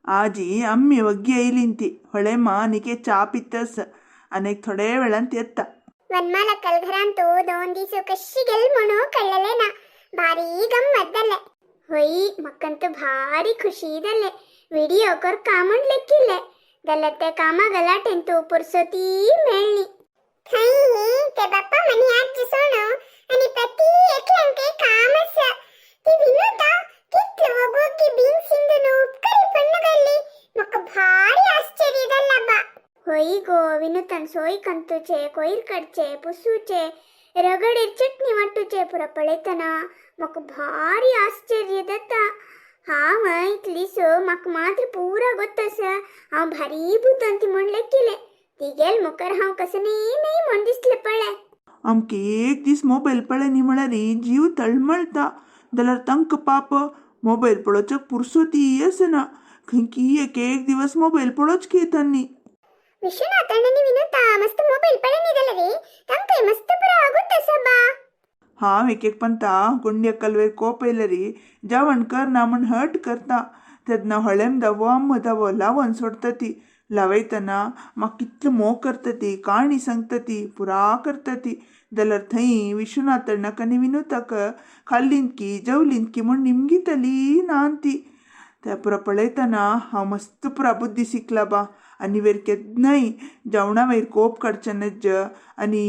आजी आम्मी वग्गी येयलीं ती होळेमा निके च्या पितस आनी थोडे वेळान येता. वनमालಕ್ಕಲ್ घरांतू दोन दिवस कशी गेल म्हणू कळले ना, भारी गम्मत जाले. होय, मक्कंतू भारी खुशी जाले. विडियो करका म्हूण लेखिल्ले जाल्यार ते कामा गलाटेंतू पुरसोती मेळ्ळी. खंय ते बाप्पा मनी आजी सोणो आनी प्रति एकल्यांक काम आसा. ती विनोदा कितलो वोगोगी बीन सिंधून उपकरी पण्ण घाल्ली, म्हाका भारी आश्चर्य जालां बा. होय गो, विनूतान सोय कंतुचे, कोयर काडचे, पुसूचे, रगडेर चटणी वांटूचे पुरा पळयतना म्हाका भारी आश्चर्य जाता. हांव इतलीस म्हाका मात्र पुरा गोत्त आसा. हांव भारी बुद्दंती म्हूण लेखिलें, तिगेल मुखार हांव कसं न्ही न्ही म्हूण दिसलें पळय. आमकां एक दीस मोबायल पळय न्ही म्हळ्यार जीव तळमळटा. जाल्यार तांकां पाप मोबायल पळोवच्याक पुरसोती आसना. खंयकी एक एक दिवस मोबायल पळोवच घेता न्ही. विश्वनाथ अण्णांनी विनोता मस्त मोबायल पळयनी जाल्यार तांकांय मस्त पुरा गोत्त आसा बा. हांव एक एक पंता गुंड्या कलवेर कोप येयल्यारी जेवण करना म्हूण हट करता तेन्ना होळेम दावो अम्म दावो लावन सोडटा ती. लावयतना म्हाका कितलो मोग करता ती, काणी सांगता ती, पुरा करता ती. जाल्यार थंय विश्वनाथ अण्णाक आनी विनोताक खाल्लींत की जेवलींत की म्हूण निमगितली ना ती. ते पुरा पळयतना हांव मस्त पुरा बुद्धी शिकला बा. आनी वेर केन्नाय जेवणा वयर कोप काडचें नज्ज आनी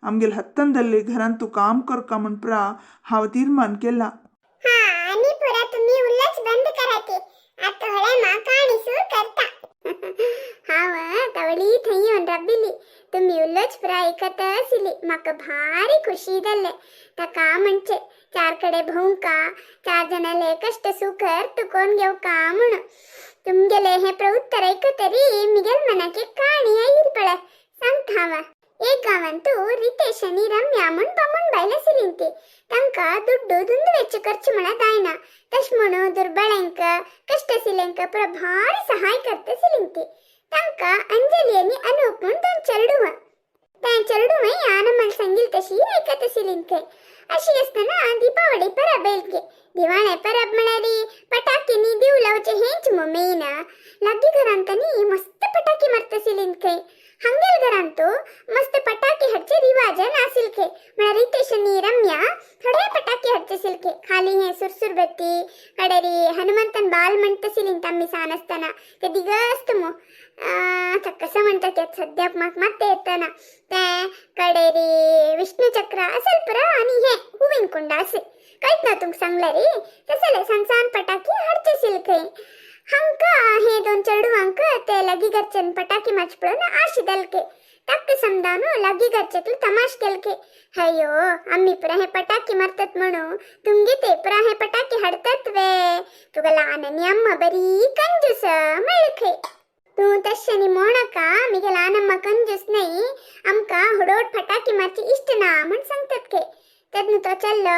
आमगेले हत्तन जाल्ले घरांत तूं काम करका म्हूण पुरा हांव तीर्मान केला. हा, आनी पुरा तुम्ही उल्लच बंद करा ती. आता होळेमा काणी सूर करता. हांव तवळी थंय येवन राबिल्ली, तुमी उल्लच पुरा आयकत आशिल्ली. म्हाका भारी खुशी जाल्लें. ताका म्हणचे चार कडे भोंवका, चार जाणांले कश्ट सुखर तुकोवन घेवका म्हणून. तुमगेले हे प्रवृत्तर आयकतरी मिगेल मनाक एक काणी आयली पळय, सांगता हांव. एक गांवांतू रितेश आनी रम्या म्हूण बामण बायल आशिल्ली ती. तांकां दुड्डू दुंदवेचे खर्च म्हळ्यार जायना, तशें म्हणून दुर्बळ्यांक कश्ट आशिल्ल्यांक पुरा भारी सहाय करता आशिल्ली ती. तांकां अंजली आनी अनूप म्हूण दोन चेडवां. त्या चेडवांय आनमल सांगील तशी आयकत आशिल्ली थंय. अशी आसतना दीपावली परब येयली. दिवाळे परब म्हळ्यार पटाक्यांनी दिव लावचे हेंच मो मेन. लागीं घरांत न्ही मस्त पटाकी मारता आशिल्ली खंय. हांगेल घरांत मस्त पटाके हाडचे रिवाज नासिल खंय. म्हळ्यार रितेश आनी रम्या थोडे पटाके हाडचे आशिल्ले खंय. खाली हे सुरसुर बत्ती कडेरी हनुमंतन बाल म्हणटा आशिल्ली आमी सान आसतना, ते दिगस्त मो आतां कसं म्हणटा ते सद्याक म्हाका मात्तें येतना. ते कडेरी विष्णू चक्र असेल पुरा आनी हे हुवीन कुंड असे कांयच ना तुमकां सांगलें रे. तसले सान सान पटाकी हाडचे आशिल्ले खंय. हांकां हे दोन चेडवांक ते लागीं घरच्यान पटाकी मारचे पळोवन आश जाले. ताका समजावन लागीं घरच्यातले तमाश केले. अय्यो, आमी पुरा हे पटाकी मारतात म्हणून तुमगे ते पुरा हे पटाकी हाडतात वे, तुका ल्हान आनी अम्मा बरी कंजूस म्हणले खंय. तूं तश्यांनी म्हणका, मिगे ल्हान अम्मा कंजूस न्हय, आमकां हुडोट फटाकी मारची इश्ट ना म्हूण सांगतात खंय. तेन्ना तो चल्लो,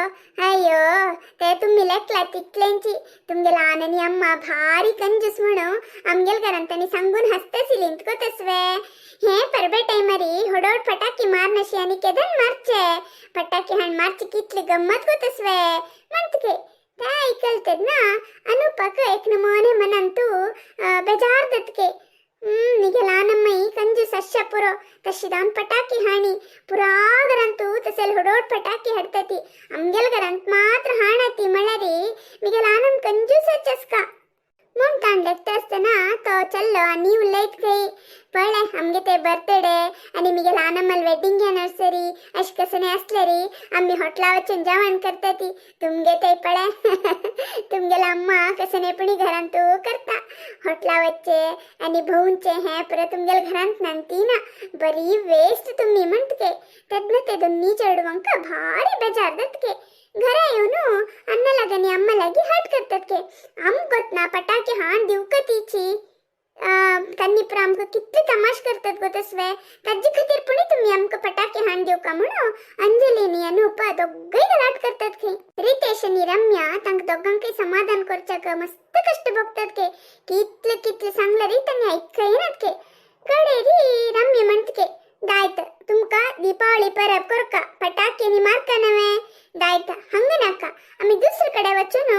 अय्यो ते तुमी लेखला तितल्यांची, तुमगे ल्हान आनी अम्मा भारी कंजूस म्हणून आमगेल घरांत तांणी सांगून हांसता तुका तसवे. हे परबे टायमारी होडोड फटाकी मारनशी आनी केदन मारचे फटाकी हाण मारची कितली गम्मत गो तसवे म्हणतके. ते आयकल तेन्ना अनुपाक एक नमोने मनांतू बेजार जातके. निगे ल्हानम्माई कंजूस अश्या पुरो, तशी जावन पटाकी हाणी पुरा घरांतू तसेल होडोड पटाकी हाडटा ती, आमगेल घरांत मात्र हाणाती म्हळ्यार मिगे ल्हानम कंजूसच आसका म्हूण ताण लेखता आसतना तो चल्लो आनी उलयत खंय. पळय आमगे ते बर्थडे आनी मिगे ल्हानम्माल वेडिंग एनिवर्सरी अशें कसलें आसलें रे आमी हॉटेला वचून जेवण करता ती. तुमगे ते पळय तुमगेला अम्मा कसलें पुणी घरांत करता हॉटेला वचचे आनी भोंवचे, हें परत तुमगेल्या घरांत नानती ना, बरी वेस्ट तुमी म्हणटके. तेन्ना ते दोन्ही चेडवांक भारी बेजार जातके. घरा येवन अण्णा लागी आनी अम्मा लागीं हट करतात के आमकां ना पटाके हाण दिवका तिची तांणी पुरा आमकां कितले तमाश करतात गो तसवे, ताजे खातीर पुणी तुमी आमकां पटाके हाण दिवका म्हणून अंजली आनी अनुपा दोगूय गलाट करतात खंय. रितेश आनी रम्या तांकां दोगांकय समाधान करच्याक मस्त कश्ट भोगतात के. कितले कितले सांगलें रे तांणी आयकयनात के. कडे री रम्य म्हणटके, दायत तुमकां दीपावली परब करका पटाके आनी मारका नवे, दायत हांगा नाका, आमी दुसरे कडेन वचून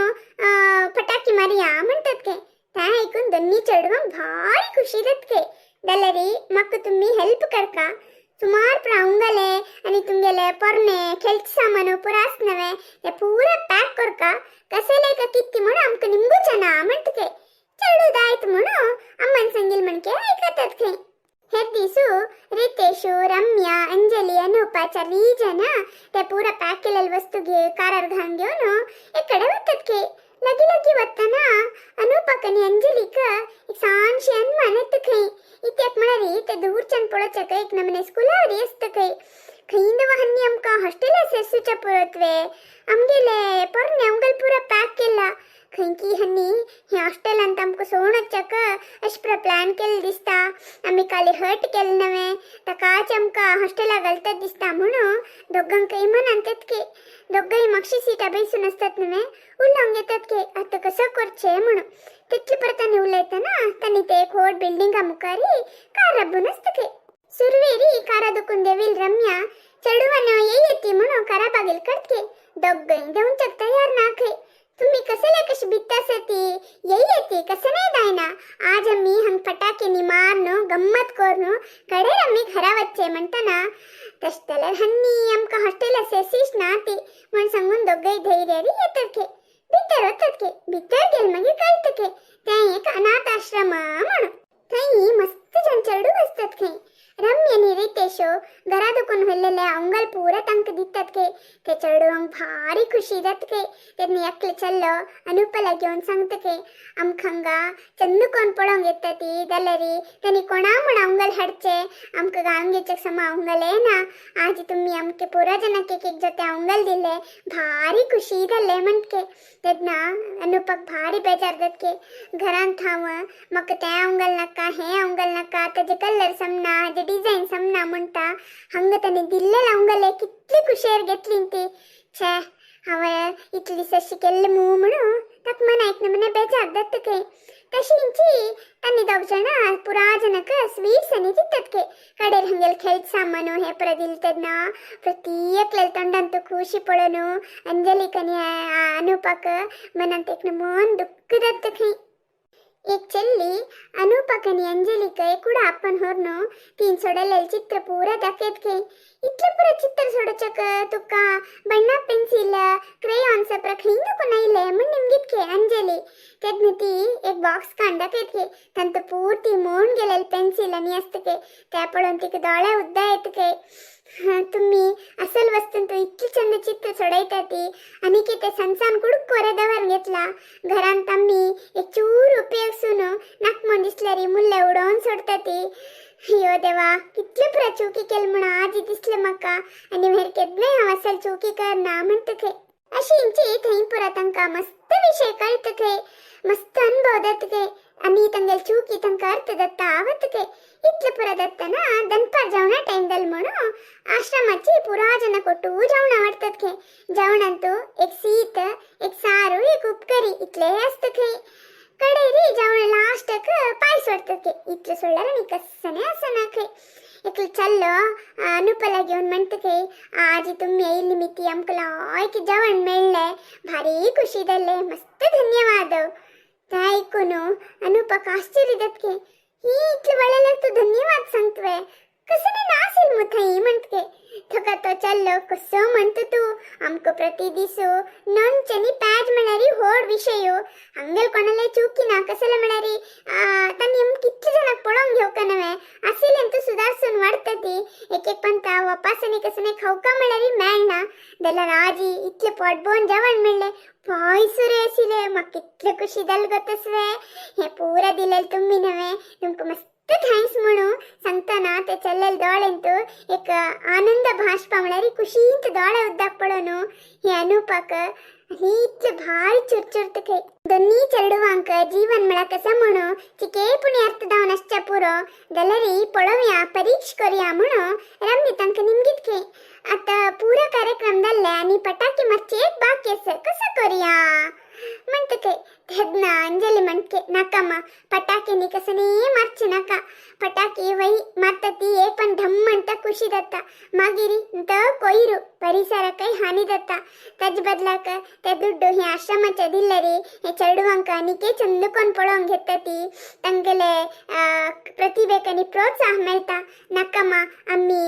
फटाके मारया म्हणटात के. तें आयकून दोन्ही चेडवांक भारी खुशी जातके. जाल्यार म्हाका तुमी हेल्प करका. सुमार पुरा उंगले आनी तुमगेले पोरणे खेळचे सामान पुरा आस नवे ते पुरा पॅक करका. कसले का कित्ती म्हणून आमकां निमगुचना म्हणटके. चेडू दायत म्हणून अम्मान सांगील म्हणके आयकतात खंय. हे दिसू रितेशु, रम्या, अंजली, अनुपा चारी जण ते पुरा पॅक केलेले वस्तू घे कारार घालून घेऊन एकडे वतात खे. लगी लगी वतना अनुपाक आनी अंजलीक एक सानशी अनुमान येता खंय. इत्याक म्हळ्यार ते दूरच्यान पळोवच्याक एक नमने स्कुलावरी आसता खंय. खंय हन्नी आमकां हॉस्टेला सेर्सुच्या पुरतवे आमगेले पोरणे अंगल पुरा पॅक केला. खंय हन्नी हे हॉस्टेलांत आमकां सोडून अशें पुरा प्लॅन केल्लें दिसता. आमी काली हर्ट केलें नवें ताकाच आमकां हॉस्टेला घालतात दिसता म्हणून दोगांकय मनांत येतके. दोगांय मागशी सिटा बैसून आसतात नवे उलोवंक येतात के आतां कसो करचें म्हणून. तितले परत तांणी उलयतना तांणी ते एक व्हड बिल्डिंगा मुखार कार राबून आसता खंय. सुरवेरी कारा दुखून देवील रम्या चेडवान येयती म्हणून कारा बागेल कडके. दोगांय देंवच्याक तयार ना खंय. तुम्ही कसले कशी भित्त आसती येयती कसं नाही जायना. आज आमी हंग फटाकेनी मारनु गम्मत करून कडेर आमी घरा वच्चे म्हणटना तशें जाल्यार हन्नी आमकां हॉस्टेला सेसीश ना ती म्हण सांगून दोगांय धैर्यारी येतात खे. भितर वतात खे. भितर गेल मागीर कळटा खे तें एक अनाथ आश्रम म्हणून. थंय मस्त जण चेडू आसतात खंय. रम्य आनी रितेशो घरा दुखून व्हरलेले अंगल पुरा तांकां दितात खे. ते चेडवांक भारी खुशी जाता खे. तेन्ना एकले चल्लो अनुपला घेवन सांगता खे आमकां हांगा चंद कोण पळोवंक येता ती जाल्यार तांणी कोणा म्हूण अंगल हाडचे आमकां घालून घेवच्याक समा अंगल येना. आज तुमी आमके पुरा जाणांक एक एक जोते अंगल दिले भारी खुशी जाले म्हणटके. तेन्ना अनुपाक भारी बेजार जातके. घरांत हांव म्हाका तें अंगल नाका हें अंगल नाका ताजे कलर समना हाजे डिझायन समना म्हणटा. हांगा ताणें दिल्लें अंगले कितली खुशयेर घेतली ती. छे हांवें इतली दीस अशी केल्लें मू म्हणून ताका मनाक नमने बेजार जाता खंय. तशींची तांणी दोग जाणां पुरा जाणांक स्वीट्स आनी दितात खे. कडेर हांगेले खेळ सामान हें पुरा दिलें तेन्ना प्रत्येकल्या तोंडान तो खुशी पळोवन अंजलीक आनी अनुपाक मनांत एक नमून दुख्ख जाता खंय. एक चेल्ली अनुपाक आनी अंजलीक कुडा आपोवन व्हरून तीन सोडलेलें चित्र पुरा दाखयत खंय. इतलें पुरा चित्र सोडोवच्याक तुका बण्णा पेन्सील क्रेयॉन्स पुरा खंय दुखून आयले म्हण निमगीत खे अंजली. तेन्ना ती एक बॉक्स काडून दाखयत खे. तांतू पुर्ती मोडून गेलेले पेन्सील आनी आसता खे. तें पळोवन तिका दोळे उद्दा येता खे. तुम्ही असल वस्तून तू इतली चंद चित्र सोडयता ती आनी कितें सनसान कुडको बरें दवर घेतला. घरांत आमी एक चूर उपयोग सून नाक म्हण दिसल्यार मुल्ले उडोवन सोडटा ती. अयो देवा कितले पुरा चुकी केल म्हण आजी दिसलें म्हाका आनी मागीर केन्नाय हांव असल चुकी करना म्हणटा खंय. अशी थंय पुरा तांकां मस्त विशय कळटा खंय. मस्त अनुभव जाता खंय आनी तांगेले चुकी तांकां अर्थ जाता वता खंय. इतले पुरा जातना दनपार जेवणा टायम जालो म्हणून आश्रमाची पुरा जाणां कोटू जेवणां वाडटात खंय. जेवणांतू एक शीत एक सारू एक उपकरी इतलें आसता खंय. कडेरी जेवण लास्टाक पायस वाडटात खंय. इतलें सोडल्यार आनी कसलें आसना खंय. एकलो चल्लो अनुपला घेवन म्हणटा खंय आज तुमी येयल्ली मिती आमकां लायक जेवण मेळ्ळें भारी खुशी जालें मस्त धन्यवाद. तें आयकून अनुपाक आश्चर्य जाता खंय. ही इतले वेळार तूं धन्यवाद सांगतवे कसं नासेल मग थंय म्हणटके. थका तो चल्लो कसो म्हणटा तूं आमकां प्रति दिसू नोंच आनी पॅज म्हळ्यार व्हड विशय. हांगेल कोणाले चुकी ना कसले म्हळ्यार तांणी आमकां कितले जाणांक पळोवंक घेवका नवें आशिल्लें तूं सुदारसून वाडटा ती. एक एक पंता वपास आनी कसलें खावका म्हळ्यार मेळना जाल्यार आजी इतलें पोट भरून जेवण मेळ्ळें पायसुरे आशिल्लें म्हाका कितलें खुशी जालें गो तसवें. हें पुरा दिलें तुमी नवें तुमकां मस्त thanks म्हणून सांगतना ते चल्लेले दोळेंतू एक आनंद भाष्पा म्हळ्यार खुशींत दोळे उद्दाक पळोवन हे अनुपाक ही इतले भारी चुरचुरत खंय. दोन्ही चेडवांक जीवन म्हळ्यार कसं म्हणून चिके पुणी अर्थ जावन आसच्या पुरो जाल्यार पळोवया परीक्ष करूया म्हणून रम्य तांकां निमगीत खंय. आतां पुरा कार्यक्रम जाल्ले आनी पटाके मारचे एक बाकी आसा कसो करूया म्हणटा खंय. तेदना अंजलि म्हणके नाका पटाके निकसನೇ मारचे नाका. पटाके वೈ मारता ती एक पण ढम म्हणता खुशी जाता, मागीर तो कोयರು परिसराकय हानी जाता. ताजे बदलाक ते दुड्डू हे आश्रमाच्या दिल्लरी हे चेडवांक आनीकय चंद कोन पळोवंक घेता ती तांगेले प्रतिभेक आनी प्रोत्साह मेळटा. नाका आमी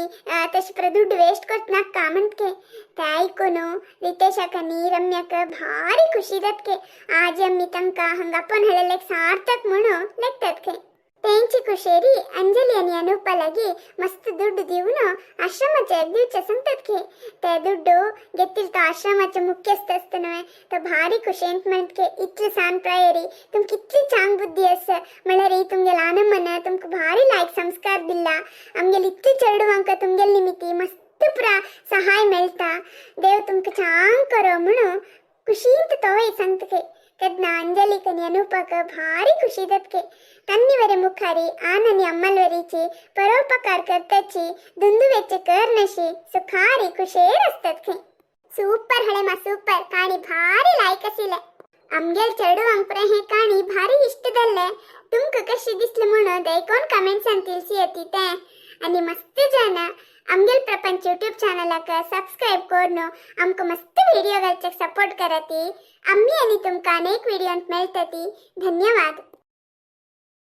तशें पुरो दुड्डू वेस्ट करत नाका म्हणके. ते आयकून रितेशाक आनी रम्याक भारी खुशी जातके. आज आमी तांकां हांगा आपोवन हाडलेलेक सार्थक म्हणून लेखतात खंय. तेंची कुशेरी अंजली आणि अनूपा लागी मस्त दुड्डू दिवन आश्रमाचे दिवचे सांगतात की ते दुड्डू घेतील तो आश्रमाचे मुख्यस्थ असता न्हय तो भारी खुशेंत म्हणके इतले सान प्रायरी तुमकां इतली चांग बुद्धी आसा, म्हळ्यार तुमगेले आनमन तुमकां भारी लायक संस्कार दिला. आमगेले इतली चेडवांक तुमगेले निमित्ती मस्त पुरा सहाय मेळटा. देव तुमकां चांग करो म्हणून खुशींत तोय सांगता. तेन्ना अंजलिक आनी अनुपाक भारी खुशी जातके. तन्निवरे मुखारी आननी अम्मलवरीची परोपकार करताची दुंदुवेचे कर नशी सुखारी खुशेर असतात खंय. सूपर हळेमा सूपर काणी भारी लायक आशिल्ले. आमगेल चेडवांक पुरा हे काणी भारी इश्ट जाल्ले. तुमकां कशी दिसले म्हणून देखून कमेंट्सान तिळसी येती ते. आनी मस्त जाण आमगेल प्रपंच यूट्यूब चॅनलाक सबस्क्राईब करून आमकां मस्त व्हिडिओ घालच्याक सपोर्ट कराती. आमी आनी तुमकां अनेक व्हिडियोंत मेळटती. धन्यवाद.